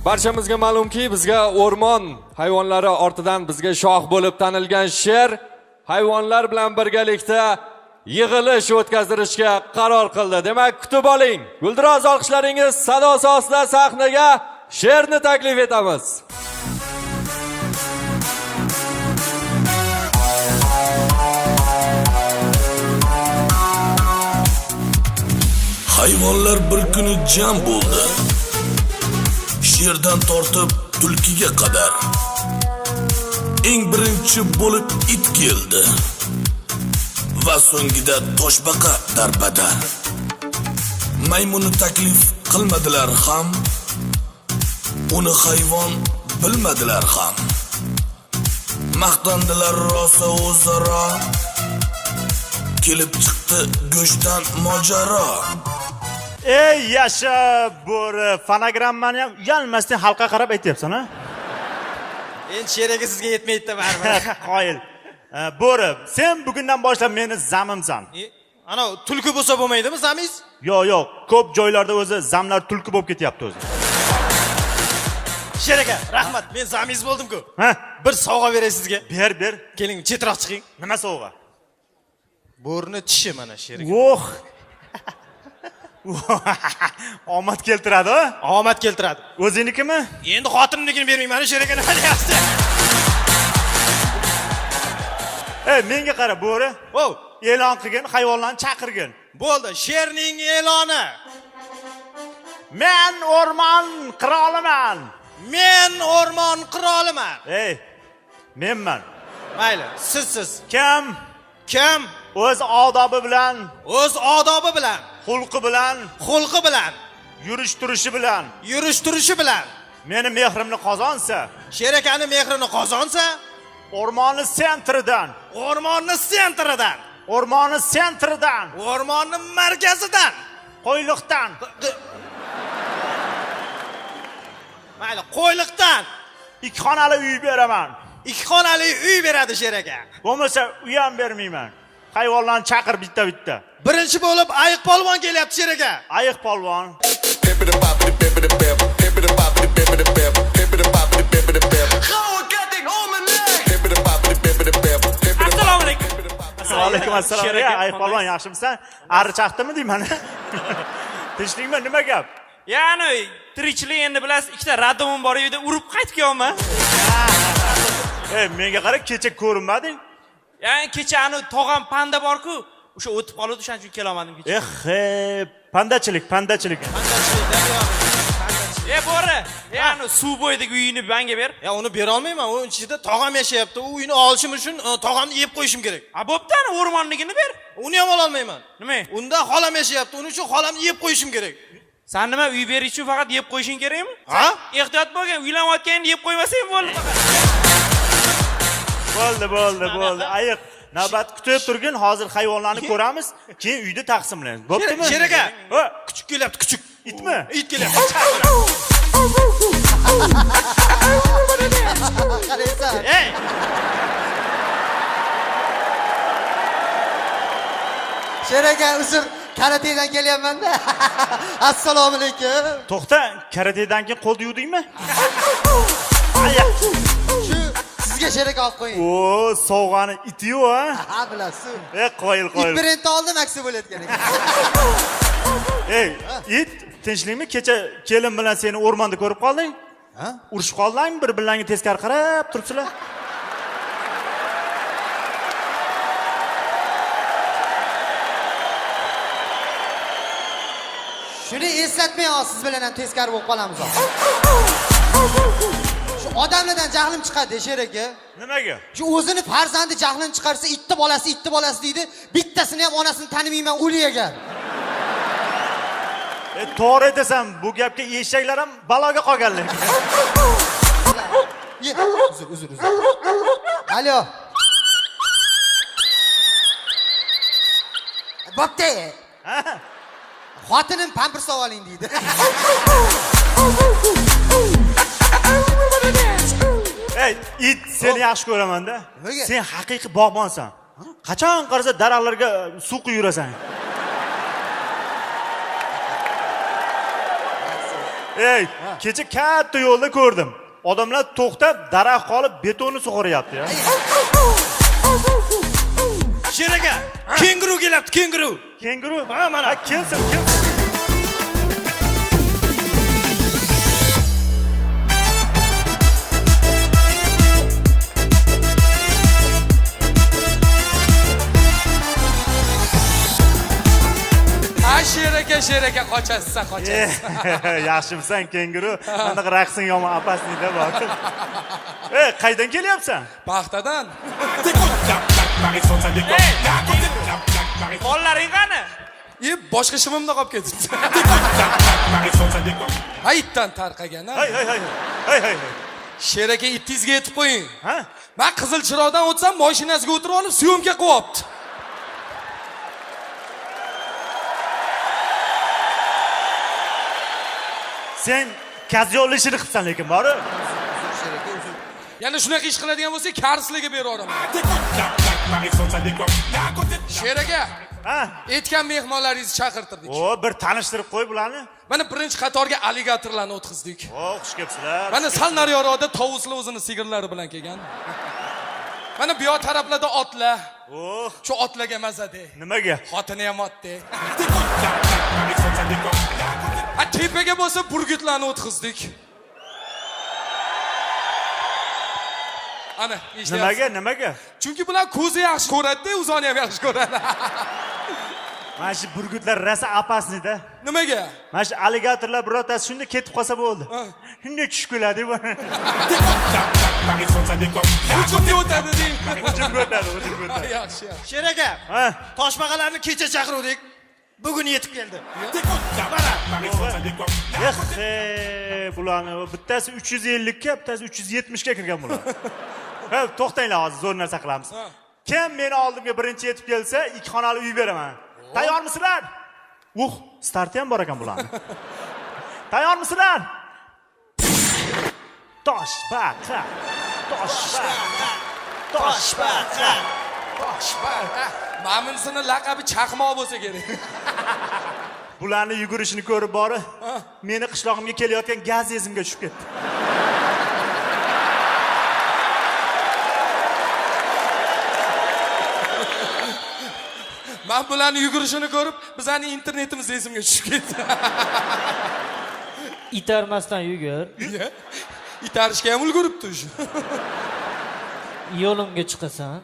Barchamizga ma'lumki, bizga o'rmon hayvonlari ortidan bizga shoh bo'lib tanilgan sher hayvonlar bilan birgalikda yig'ilish o'tkazdirishga qaror qildi. Demak, kutib oling. Guldiroz olqishlaringiz sadosi ostida sahnaga sherni taklif etamiz. Hayvonlar bir kuni jam bo'ldi. Sherdan tortib tulkiga qadar. Eng birinchi bo'lib it keldi. Va so'ngida toshbaqa darbadar. Maymunni taklif qilmadilar ham, uni hayvon bilmadilar ham. Maqtandilar rosa o'zaro. Kelib chiqdi go'shtdan mojaro. Ey yasha bo'ri, fonogrammani ham uyalmasdan xalqqa qarab aytyapsan, a? Endi sher aka sizga yetmaydi baribir. Qoyil. Bo'ri, sen bugundan boshlab meni zamimsan. Ana tulki bo'lsa bo'lmaydimi zamingiz? Yo'q, yo'q, ko'p joylarda o'zi zamlar tulki bo'lib ketyapti o'zi. Sher aka, rahmat. Men zamingiz bo'ldim-ku. Ha? Bir sovg'a beray sizga. Ber, ber. Keling, chetroq chiqing. Nima sovg'a? Bo'rini tishi mana sher aka. Oh. Omad keltiradi, a? Omad keltiradi. O'zingnikimi? Endi xotinimnikini bermayman, sher aka nima deyapsiz? Ey, menga qara, bo'ri. Ov, E'lon qilgin, hayvonlarni chaqirgin. Bo'ldi, sherning e'loni. Men o'rmon qiroliman. Men o'rmon qiroliman. Ey, menman. Mayli, sizsiz. Kim Kim o'z odobi bilan, o'z odobi bilan, xulqi bilan, xulqi bilan, yurish turishi bilan yurish turishi bilan meni mehrimni qozonsa, sher akani mehrini qozonsa, o'rmonni sentridan, o'rmonni sentridan, o'rmonni sentridan, o'rmonni markazidan, qo'yliqdan mayli, qo'yliqdan ikki xonali uy beraman. 2 xonali uy beradi sher aka. Bo'lmasa uy ham bermayman. Hayvonlarni chaqir bitta-bitta. Birinchi bo'lib ayiq polvon kelyapti sher aka. Ayiq polvon. Assalomu alaykum. Alaykum assalom. Sher aka, Ayiq polvon, yaxshimisan? Ari chaqdimi deyman. Tinchlikmi? Nima gap? Ya'ni tirikchilik endi bilasiz, ikkita radomim bor uyda urib qaytib kelyapman. Ey, menga qara, kecha ko'rinmading. Ya'ni kecha anu tog'am panda bor-ku, o'sha o'tib qoldi, o'shaning uchun kelolmadim kecha. Eh, pandachilik, pandachilik. E bo'ri, anu suv bo'yidagi uyini menga ber. Ya uni bera olmayman, u ichida tog'am yashayapti. U uyni olishim uchun tog'amni yeb qo'yishim kerak. A bo'pti, anu o'rmonnikini ber. Uni ham ololmayman. Nima? Unda xolam yashayapti. Uning uchun xolamni yeb qo'yishim kerak. San nima uy berish uchun faqat yeb qo'yishing kerakmi? Ha? Ehtiyot bo'lgin, uylanayotganingni yeb qo'ymasang bo'ldi faqat. Bo'ldi, bo'ldi, bo'ldi. Ayiq, navbat kutib turgin, hozir hayvonlarni ko'ramiz, keyin uyda taqsimlaymiz. Bo'ptimi? Sher aka, Ha, kuchuk kelyapti, kuchuk. Itmi? It kelyapti. Ey! Sher aka, uzr, karatedan kelyapman-da. Assalomu alaykum. To'xta, karatedan keyin qo'lni yuvdingmi? Shu sizga sher aka olib qo'ying. O, sovg'ani iti-yu, ha? Ha, bilasiz. E, qoyil, It qoyil. brendni oldim, aksi bo'layotgan ekan. Ey, it, tinchlikmi? Kecha kelin bilan seni o'rmonda ko'rib qolding? Ha? Urushib qoldingmi? Bir-birlaringga teskari qarab turibsizlar. Shuni eslatmay hozir siz bilan ham teskari bo'lib qolamiz hozir. Shu odamlardan jahlim chiqadi, sher aka. Nimaga? Shu o'zini farzandi jahlini chiqarsa, itni bolasi, itni bolasi deydi, bittasini ham onasini tanimayman, o'li ekan. To'g'ri aytasan, bu gapga eshaklar ham baloga qolganlar. Ye, uzr, uzr, uzr. Alo. Bo'pti. Ha? Xotinim pampers oling deydi. Ey, it, seni yaxshi ko'raman-da. Nimaga? Sen haqiqiy bog'bonsan. Qachon qarasa daraxtlarga suv quyib yurasan. Ey, kecha katta yo'lda ko'rdim. Odamlar to'xtab, daraxt qolib betonni sug'oryapti ya. Sher aka, kenguru kelyapti, kenguru. Kenguru? Ha, mana kelsin, kelsin. Ha, sher aka, sher aka, qochasiz, qochasiz. Yaxshimisan, kenguru? Anaqa raqsing yomon опасный da bor. Ey, qaydan kelyapsan? Paxtadan. Bolalaring qani? E, boshqa shimimda qolib ketibdi. Ha, itdan tarqagan, ha. Hey, hey, hey. Hey, hey, hey. Sher aka, ittingizga yetib qo'ying. Ha? Man qizil chiroqdan o'tsam, mashinasiga o'tirib olib, syomka qilyapti. Sen kazyolli ishini qilibsan lekin, bori. Sher aka, uzr. Yana shunaqa ish qiladigan bo'lsa, karsliga beraveraman. Sher aka, Ha? aytgan mehmonlaringizni chaqirtirdik. O, bir tanishtirib qo'y bularni. Mana birinchi qatorga alligatorlarni o'tkazdik. O, xush kelibsizlar. Mana sal nariroqda tovuslar o'zini sigirlari bilan kelgan. Mana bu yoq taraflarda otlar. Oh, Shu otlarga mazade. nimaga? Xotini ham otdi. Ha, tepaga bo'lsa burgutlarni o'tkazdik. Ana, eshityapsiz. Nimaga, nimaga? Chunki bular ko'zi yaxshi ko'radi-da, uzoni ham yaxshi ko'radi. Mana shu burgutlar rosa опасный da. Nimaga? Mana shu alligatorlar birortasi shunday ketib qolsa bo'ldi. Shunday tushib keladi bu. Hujumga o'tadi deng. Hujumga o'tadi, hujumga o'tadi. Yaxshi, yaxshi. Sher aka, Ha? toshbaqalarni kecha chaqiruvdik. Bugun yetib keldi. Eh, bularni bittasi 350 ga, bittasi 370 ga kirgan bular. Ha, to'xtanglar, hozir zo'r narsa qilamiz. Kim meni oldimga birinchi yetib kelsa, ikki xonali uy beraman. Tayyormisizlar? Uh, starti ham bor ekan bularni. Tayyormisizlar? Toshbaqa. Toshbaqa. Toshbaqa. Toshbaqa. Mana laqabi chaqmoq bo'lsa kerak. Bularni yugurishini ko'rib bori, meni qishlog'imga kelayotgan gaz ezimga tushib ketdi. Man bularni yugurishini ko'rib, bizning internetimiz esimga tushib ketdi. Itarmasdan yugur. Itarishga ham ulguribdi shu. Yo'limga chiqasan.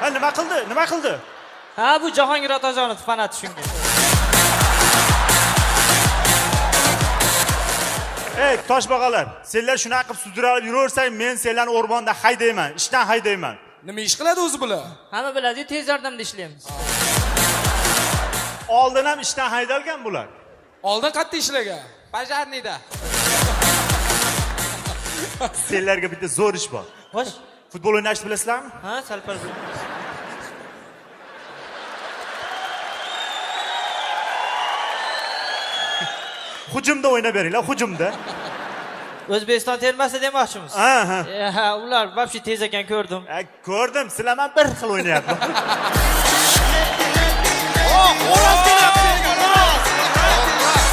Ha, nima qildi? Nima qildi? Ha, bu Jahongir Otajonov fanati shunga. Ey, toshbaqalar, senlar shunaqa qilib sudralib yuraversang, men senlarni o'rmonda haydayman, ishdan haydayman. Nima ish qiladi o'zi bular? Hamma biladi, tez yordamda ishlaymiz. Oldin ham ishdan haydalgan bular. Oldin qayerda ishlagan? Bajarniyda. Senlarga bitta zo'r ish bor. Xo'sh. Futbol o'ynashni bilasizlarmi? Ha, sal-pal. Hujumda o'ynab beringlar, hujumda. O'zbekiston termasi demoqchimiz. Ha, ha. E, ha, ular вообще tez ekan ko'rdim. Ha, ko'rdim, sizlar ham bir xil o'ynayapti. Xo'roz kelyapti, xo'roz.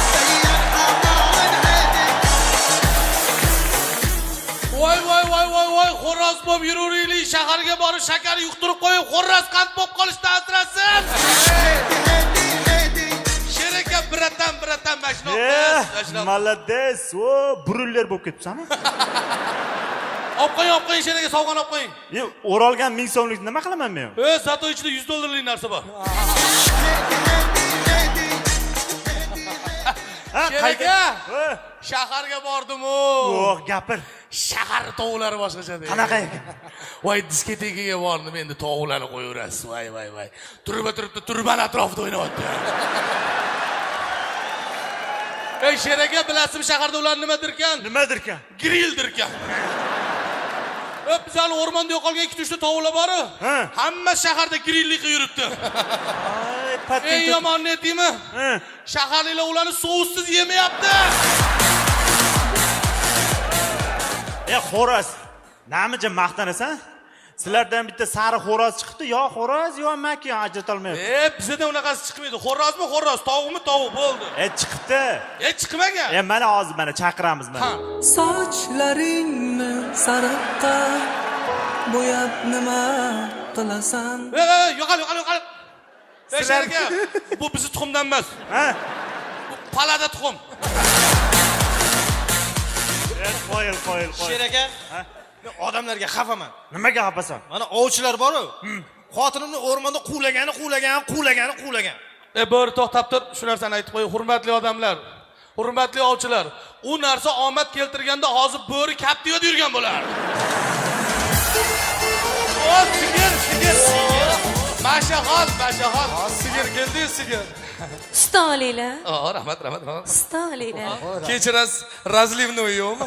Voy voy voy voy voy, xo'roz bo'lib yuraveraylik, shaharga borib shakar yuqtirib qo'yib, xo'roz qand bo'lib qolishdan asrasin. Sher aka, bratan, bratan, mashina Eh, mashina. молодец. O, buruller bo'lib ketibsan-a? Olib qo'ying, olib qo'ying, sher aka, sovg'ani olib qo'ying. E, o'ralgan 1000 so'mlik nima qilaman men? E, zato ichida 100 dollarlik narsa bor. Ha, Sher qayda- aka, Eh, shaharga bordim-u. Yo'q, gapir. Shahar tovuqlari boshqacha deydi. Qanaqa ekan? Voy, diskotekaga bordim, endi tovuqlarni qo'yaverasiz. Voy, voy, voy. Turba turibdi, turbani atrofida o'ynayapti. Ey, sher aka, bilasizmi shaharda ular nimadirkan? Nimadirkan? Grilldirkan. E, bizani o'rmonda yo'qolgan ikkita uchta tovuqlar bor-u. Ha. Hamma shaharda grilli qilib yuribdi. Ay, Eng patent. yomonni aytaymi? Ha. Shaharliklar ularni soussiz yemayapti. E, xo'roz, namicha maqtanasan? Sizlardan bitta sariq xo'roz chiqibdi, yo xo'roz, yo maki ajratolmayapti. E, bizada unaqasi chiqmaydi. Xo'rozmi xo'roz, tovuqmi tovuq bo'ldi. E, chiqibdi. E, chiqmagan. E, mana hozir mana chaqiramiz mana. Ha. Sochlaringni sariqqa bo'yab nima qilasan? E, e, yo'qol, yo'qol, yo'qol. E, Sher aka, bu bizni tuxumdan emas. Ha? Bu palada tuxum. E, qoyil, qoyil, qoyil. Sher aka, men odamlarga xafaman. Nimaga xafasan? Mana ovchilar bor-u. Xotinimni o'rmonda quvlagani, quvlagan, quvlagani, quvlagan. E, bo'ri to'xtab tur, shu narsani aytib qo'y, hurmatli odamlar. Hurmatli ovchilar, u narsa omad keltirganda hozir bo'ri kaptiyada yurgan bo'lardi. O, sigir, sigir, sigir. Mashaxon, mashaxon. Sigir keldi, sigir. Sut olinglar. O, rahmat, rahmat, rahmat. Sut olinglar. Kechirasiz, разливной yo'qmi?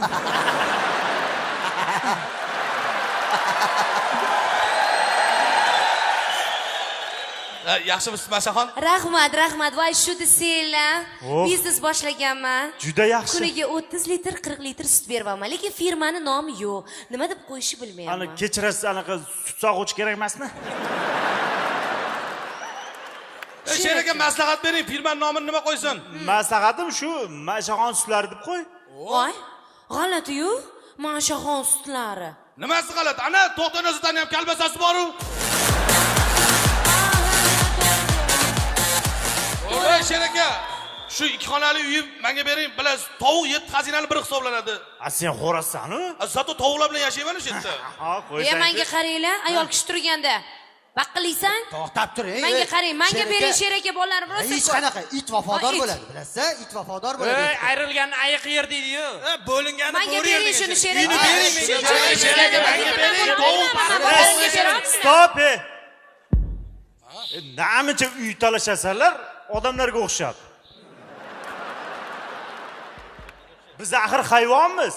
E, Yaxshimisiz, Mashaxon? Rahmat, rahmat. Voy, shu desanglar. Oh. Biznes boshlaganman. Juda yaxshi. Kuniga 30 litr, 40 litr sut beryapman, lekin firmani nomi yo'q. Nima deb qo'yishni Ana bilmayapman. kechirasiz, anaqa sut sog'uvchi kerak emasmi? E, Sher aka maslahat bering, firmani nomini nima qo'ysin? Maslahatim shu, Mashaxon sutlari deb qo'y. Voy, g'alati-yu. Mashaxon sutlari. Nimasi g'alati? Ana, to'xtanasidan ham kalbasasi bor-u. Ey, Sher aka, shu ikki xonali uyim menga bering, bilasiz, tovuq yetti xazinani biri hisoblanadi. A sen xo'rozsan-u? A, Zato tovuqlar bilan yashayman o'sha yerda. Ha, E, qo'ysang. menga qaranglar, ayol kishi turganda. Baqiliysan? To'xtab tur, ey. Menga qarang, menga Sher aka, bering Sher aka bolalarim rosa. Hech qanaqa it vafodor Ha, it. bo'ladi, bilasiz? It vafodor bo'ladi. Ey, ayrilganni ayiq yer deydi-yu. Ha, bo'lingani Menga bo'ri yer bering degan shuni Sher Sher aka. aka. Uyni bering menga. Shuncha Sher aka, menga bering, tovuq, Stop! E. E, Namuncha uy talashasanlar, odamlarga o'xshab. Biz axir hayvonmiz.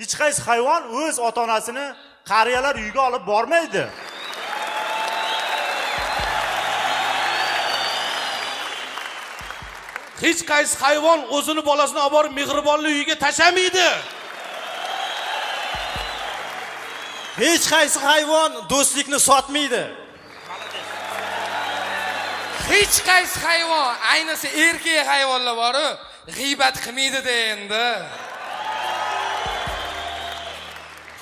Hech qaysi hayvon o'z ota-onasini qariyalar uyiga olib bormaydi. Hech qaysi hayvon o'zini bolasini olib borib mehribonlik uyiga tashamaydi. Hech qaysi hayvon do'stlikni sotmaydi. Hech qaysi hayvon, ayniqsa erkak hayvonlar bor-u, g'iybat qilmaydi-da endi.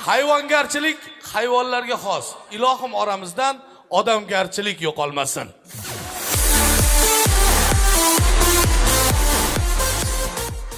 Hayvongarchilik hayvonlarga xos. Ilohim oramizdan odamgarchilik yo'qolmasin.